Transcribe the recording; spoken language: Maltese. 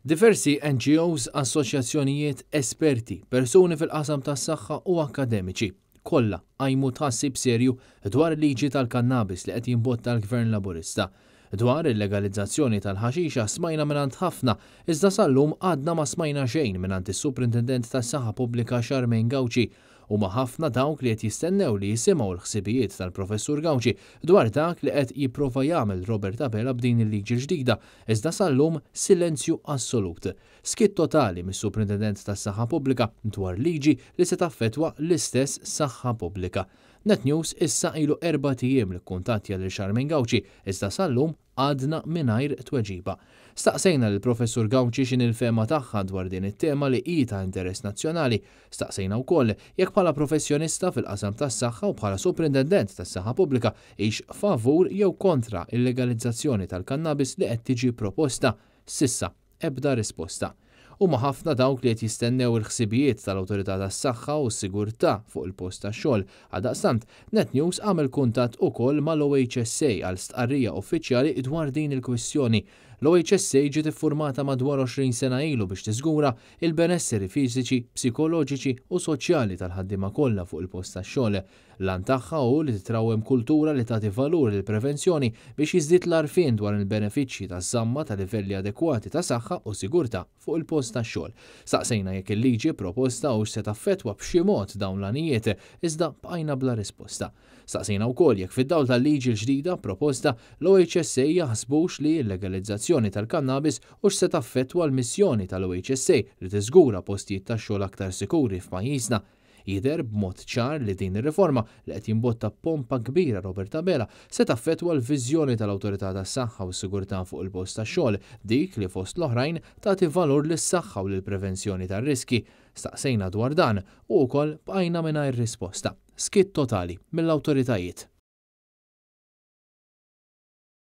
Diversi NGOs, assoċjazzjonijiet, esperti, persuni fil-qasam tas-saħħa u akkademiċi, kollha qajmu tħassib serju dwar il-liġi tal-kannabis li qed jimbotta l-Gvern Laburista. Dwar il-legalizzazzjoni tal-ħaxixa smajna mingħand ħafna, iżda sal-lum għadna ma smajna xejn mingħand is-Suprintendent tas-Saħħa Pubblika Charmaine Gauci. Huma ħafna dawk li qed jistennew li jisimgħu l-ħsibijiet tal-Professur Gauci dwar dak li qed jipprova jagħmel Robert Abela b'din il-liġi l-ġdida, iżda sal-lum silenzju assolut. Skiet totali mis-Suprintendent tas-Saħħa Pubblika dwar liġi li se taffettwa l-istess saħħa pubblika. Net News issa ilu erbat ijiem li kkuntattja lil Charmaine Gauci iżda sal-lum għadna mingħajr tweġiba. Staqsejna lill-Professur Gauci x'inhi l-fehma tagħha dwar din it-tema li hi ta' interess nazzjonali. Staqsejna wkoll jekk bħala professjonista fil-qasam tas-saħħa u bħala Suprintendent tas-Saħħa Pubblika hix favur jew kontra l-legalizzazzjoni tal-kannabis li qed tiġi proposta. S'issa, ebda risposta. Huma ħafna dawk li qed jistennew il-ħsibijiet tal-Awtorità tas-Saħħa u s-Sigurtà fuq il-post tax-xogħol. Għaldaqstant, Net News għamel kuntatt ukoll mal-OHSA għal stqarrija uffiċjali dwar din il-kwistjoni. L-OHSA ġiet iffurmata madwar 20 sena ilu biex tiżgura il-benesseri fiżiċi, psikoloġiċi u soċjali tal-ħaddiema kollha fuq il-post tax-xogħol. L-għan tagħha hu li titrawwem kultura li tagħti valur lill-prevenzjoni biex jiżdied l-għarfien dwar il-benefiċċji taż-żamma ta' livelli adekwati ta' saħħa u sigurtà fuq il-post tax-xogħol. Staqsejna jekk il-liġi proposta hux se taffettwa b'xi mod dawn l-għanijiet, iżda bqajna bla risposta. Staqsejna wkoll jekk fid-dawl tal-liġi l-ġdida proposta, l-OHSA jaħsbux li l-legalizzazzjoni tal-kannabis hux se taffettwa l-missjoni tal-OHSA li tiżgura postijiet tax-xogħol aktar sikuri f'pajjiżna. Jidher b'mod ċar li din ir-riforma, li qed jimbotta b'pompa kbira Robert Abela, se taffettwa l-viżjoni tal-Awtorità tas-Saħħa u s-Sigurtà fuq il-Post tax-Xogħol, dik li fost l-oħrajn tagħti valur lis-saħħa u lill-prevenzjoni tar-riskji. Staqsejna dwar dan u wkoll bqajna mingħajr risposta. Skiet totali mill-awtoritajiet.